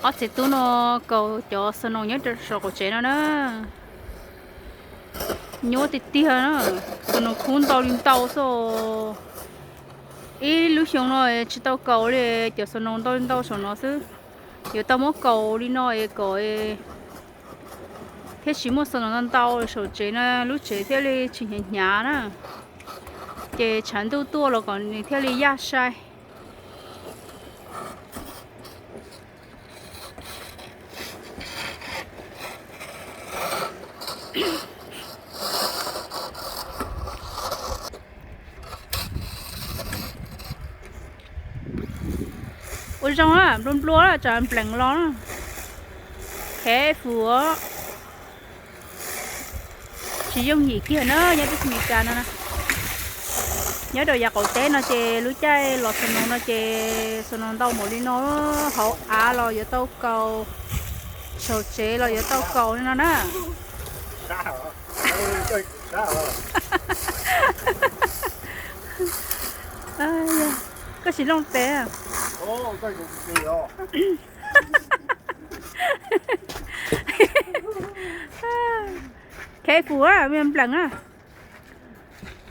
Ob txiv tub no kaus cov snow nyob rau saum qaum tsev no na. Nyuaj tiag tiag na, snow khub ntau li ntau xwb. Ib lub xyoo no tsis tau kaus li, cov snow ntau li ntau saum no xwb. Yuav tau muab kaus li no es kom thiaj tsis muaj snow ntau ntau saum tsev na, lub tsev thiaj li tsis hnyav hnyav na. Ces tshav ntuj tuaj los kom nws thiaj li yaj sai. Ua zoo na, nplua nplua tsam nplees los na. Careful. Tsis yooj yim kiag na nyob teb chaws Amelikas no na. Nyob rau yav qaum teb no ces lub caij los snow no ces snow ntau npaum li no, hauv av los yuav tau kaus, saum tsev los yuav tau kaus li no na. Koj tsis looj tes. Careful, nplees na.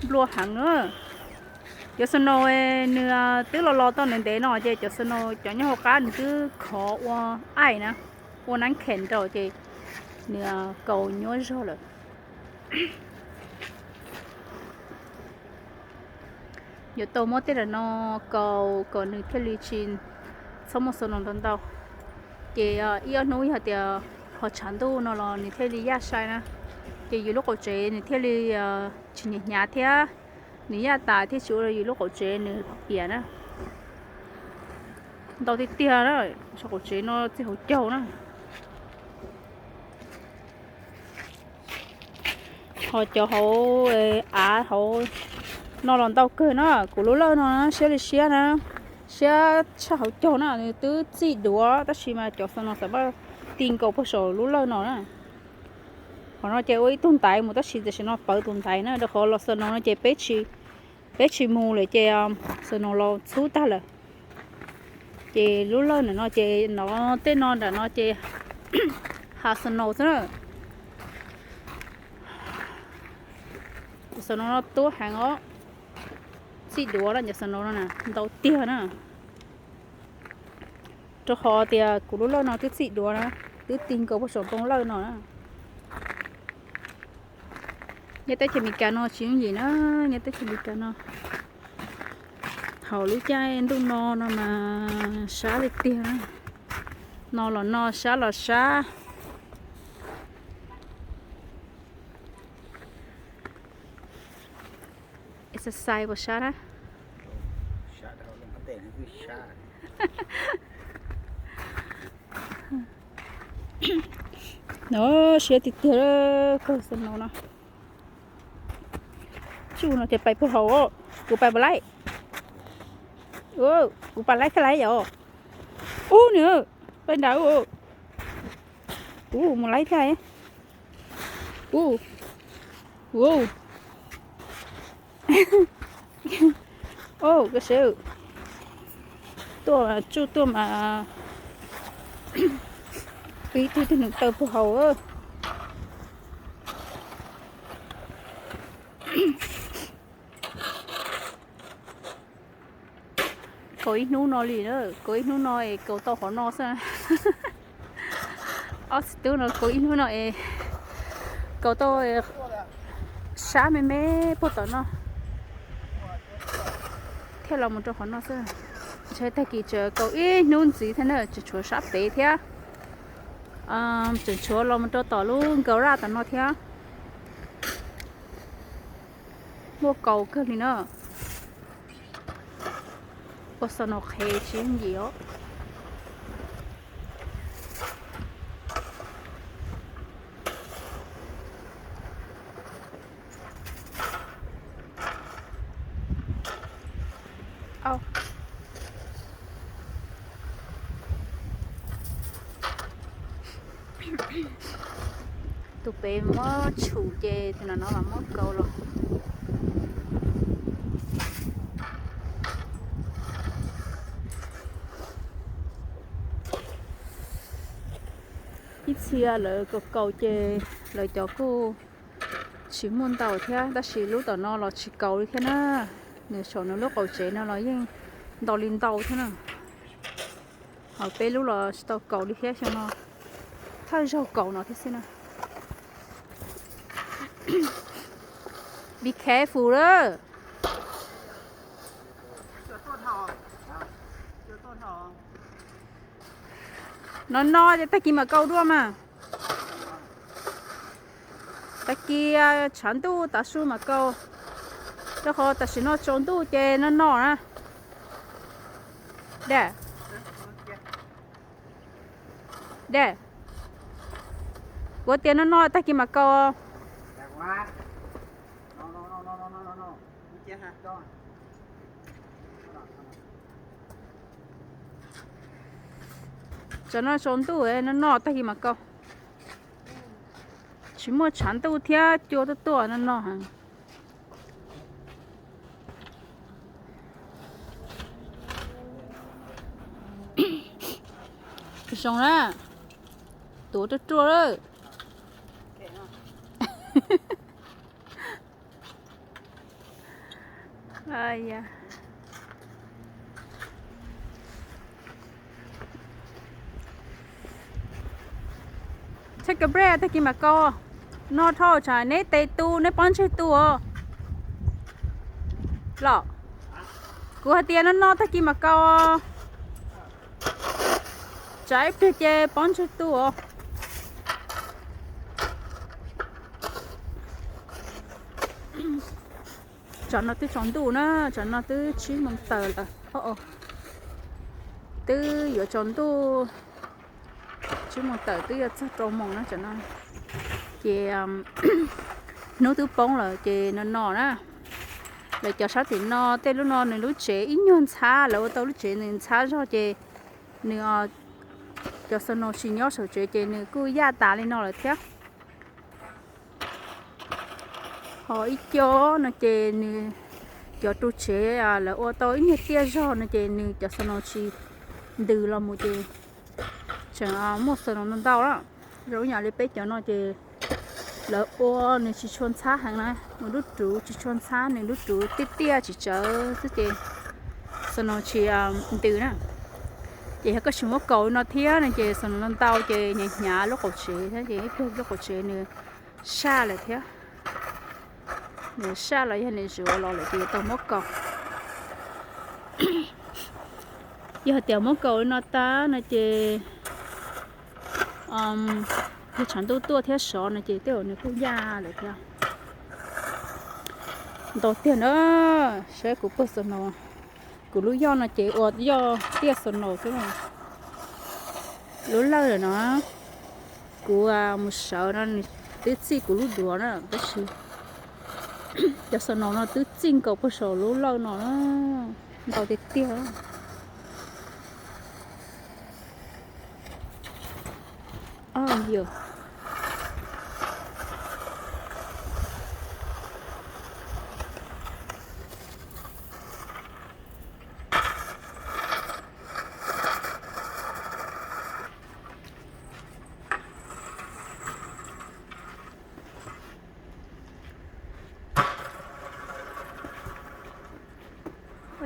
Nplua heev na. Cov snow nws twb los los tau ntev ntev no ces cov snow cov nyob hauv qab nws twb khov ua ice na, ua nab khees rau ces nws kaus nyuaj zog lawm. Yuav tau muab tej ram no kaus kom nws thiaj li tsis txhob muaj snow ntau ntau. Ces ib ob hnub yog tias ho tshav ntuj no los nws thiaj li yaj sai na. Ces yus lub qaum tsev nws thiaj li tsis hnyav hnyav thiab, nws yaj tas thiaj tsis ua rau yus lub qaum tsev nws piam na. Ntau tiag tiag na, saum qaum tsev no txij hauv caug na. Ho cov hauv av hauv no los ntau kawg na, kuv lub lawj no siab li siab na, siab tshaj hauv caug na, nws twb txij duav tab sis mas cov snow no xam maj ti nkaus puag saum lub lawj no na. Qhov no ces ua ib tug ntaiv mus tab sis tam sim no pawv tus ntaiv na, rau qhov los snow no ces peb tsis mus lawm ces snow los txhub tag lawm. Ces lub lawj ntawm no ces no tej no nram no ces hav snow xwb na. Cov snow no tuab heev os, txij duav na, cov snow no na ntau tiag na. Rau qhov tias kuv lub lawj no twb txij duav na, twb ti nkaus puag saum ntoo lawj no na. Nyob teb chaws Amelikas no tsis yooj yim na, nyob teb chaws Amelikas no. Thaum lub caij ntuj no no mas sab li tiag na. No los no sab los sab. Exercise puas sab na? No siab tiag tiag, kawg snow no. Tsuj no ces pais puag hauv, kuv pais puas laib. Kuv pais laib thiaj laib yom. Ub nws, pais nrad. Ub, mus laib thiaj. Ub, ub. Koj seb, tuaj tsuj tuaj mas pib tug twg nws taw puag hauv. Kaus ib hnub no li na, kaus ib hnub no es kaus tau qhov no xwb. Ob txiv tub no kaus ib hnub no es kaus tau sab me me puag tom no thiaj los mus rau qhov no xwb. Ntshe tag kis tseem kaus ib hnub ntxiv thiab na, tseem tshuav sab pem thiab, tseem tshuav los mus rau tom lub nkaus raj tom no thiab. Muaj kaus kawg li na. Ua snow qhev tsis yooj yim os. Tus pem muab tshum ces tus no no los muab kaus los. Ib txhia lawv kaus kaus ces lawv cov kuj tsis muaj ntau thiab, tab sis lub tom no los tsis kaus li thiab na. Nws saum nws lub qaum tsev no los yeej ntau li ntau thiab na. Ho peb lub los tsis tau kaus li thiab, xyoo no thawj zaug kaus no thiab xwb na. Be careful lawm. No no ces tag kis mam kaus dua mas. Tag kis tshav ntuj tav su mam kaus, rau qhov tam sim no tsaus ntuj ces no no na. Dej, dej, kuv tias no no tag kis mam kaus. Tsam no tsaus ntuj no no tag kis mam kaus. Tsis muaj tshav ntuj thiab cua tuaj tuaj no no heev. Zoo na, tuav ruaj ruaj lawm. Take a break, tag kis mam kaus. No dhau tsam neb tes tu, neb pob ntseg tu os. Los, kuv hais tias no no tag kis mam kaus. Tsam ib pliag ces pob ntseg tu os. Tsam no twb tsaus ntuj na, tsam no twb tsib moos tawm lawm. Twb yuav tsaus ntuj, tsib moos tawm twb yuav txog rau moos na tsam no. Ces hnub twb poob lawm ces no no na. Lawv cov sab tim no tej lub no nws lub tsev ib nyuag ntxhab, lawv ua tau lub tsev nws ntxhab zog ces nws, cov snow tsis nyob saum tsev ces nws kuj yaj tas li no lawm thiab. Ho ib co no ces nws cov ru tsev lawv ua tau ib nyuag tiaj zog no ces nws cov snow tsis ntws los mus ces tseem muaj snow ntau ntau na. Zoo ib yam li peb cov no ces lawv ua nws tsis tshua ntxhab heev na, nws lub ruv tsis tshua ntxhab, nws lub ruv tiaj tiaj tsis tsawv xwb ces snow tsis ntws na. Ces yog koj tsis muab kaus li no thiab no ces snow ntau ntau ces hnyav hnyav lub qaum tsev thiab ces ib pliag lub qaum tsev nws saj lawm thiab. Nws saj los yog nws zuav los lawm ces yuav tau muab kaus. Yog hais tias muab kaus li no tag no ces yog tshav ntuj tuaj thiab sov no ces tej zaum nws kuj yaj lawm thiab. Ntau tiag na, saib kuv pawg snow, kuv lub yoj no ces ua yoj tiaj snow xwb. Lub lawj lawm no, kuv mus sawv no nws twb txij kuv lub duav na, tab sis cov snow no twb txij nkaus puag saum lub lawj no, ntau tiag tiag.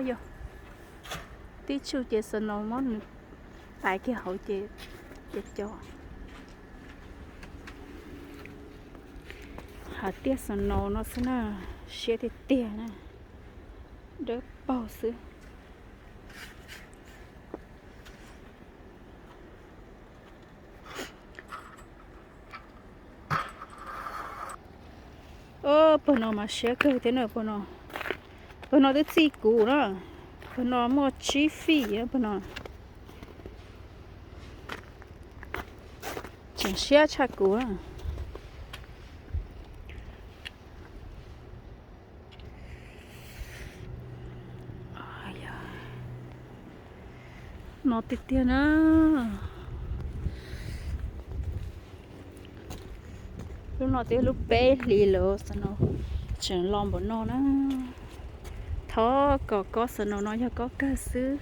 Yog tib tsuj ces snow muab nws tais kiag hauv ces co co. Hav tiaj snow no xwb na, siab tiag tiag na, dawb paug xwb. Pawg no mas siab kawg thiab na, pawg no, pawg no twb txij kuv na, pawg no muaj tsib feet pawg no. Tseem siab tshaj kuv. No tiag tiag na. Lub no twb lub peb hlis lawm, tseem los npaum no na. Thov kom kob snow no yog kob kawg xwb.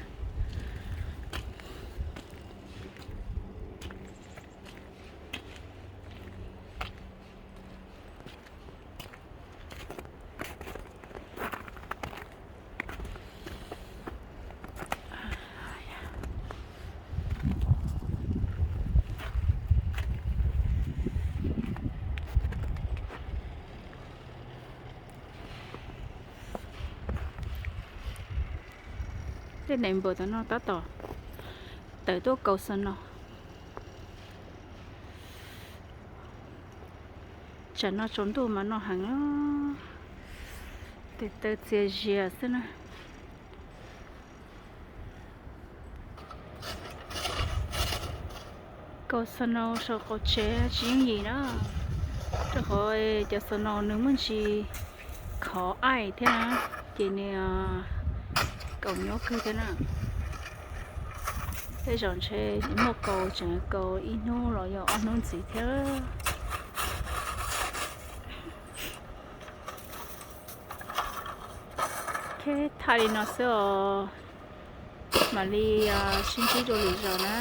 Tej neighbor tam no tab tom tawm tuaj kaus snow. Tsam no tsaus ntuj mas no heev, tes taw txias zias xwb na. Kaus snow saum qaum tsev tsis yooj yim na, rau qhov cov snow nws muaj ntsis khov aim thiab na, ces nws kaus nyuaj kawg thiab na. Tej zaum ntshe muaj kaus tseem kaus ib hnub los yog ob hnub ntxiv thiab. Ces thaij li no xwb os, mam li sib ntsib dua lwm zaus na.